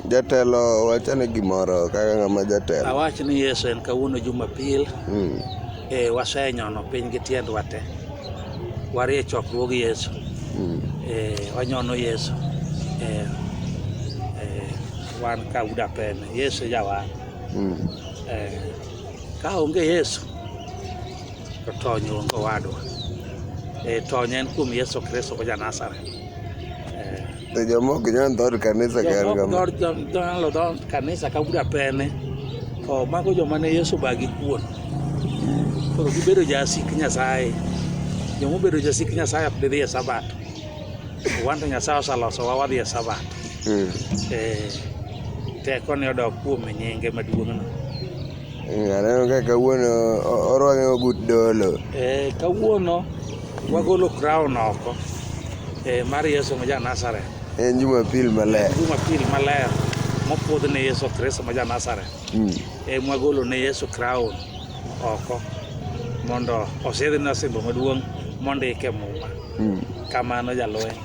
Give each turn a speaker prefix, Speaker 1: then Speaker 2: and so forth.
Speaker 1: Jatelo wachane gimoro kaka ng'ama jatelo.
Speaker 2: Awach ni Yesu en kawuono Jumapil. E wasenyono piny gi tiendwa te. Warie chokruog Yesu. E wanyono Yesu. E, e, wan ka Udapene. Yesu e jawar. E, ka onge Yesu to tony onge owadwa. E, tony en kuom Yesu Kristo ma ja Nazareth. E,
Speaker 1: To joma ok nyon dhood kanisa ka en
Speaker 2: jomok
Speaker 1: kama.
Speaker 2: dhood nyalo dhood kanisa ka Udapene to mago joma ne Yesu bagi kuon. Koro gibedo jasik Nyasaye. Joma obedo jasik Nyasaye ok didhi e Sabato. To wan to Nyasaye oselosowa wadhi e Sabato. Eh, teko ne odok kuom nyinge maduong'no.
Speaker 1: Aneno ka kawuono orwang'e ogut dolo.
Speaker 2: Eh, kawuono wagolo crown oko eh, mar Yesu ma ja Nazareth.
Speaker 1: En Jumapil maler.
Speaker 2: Jumapil maler mopwodh ne Yesu Kristo ma ja Nazareth. E mwagolo ne Yesu crown oko mondo osidhne osimbo maduong' mondik e Muma. Kamano jalweny.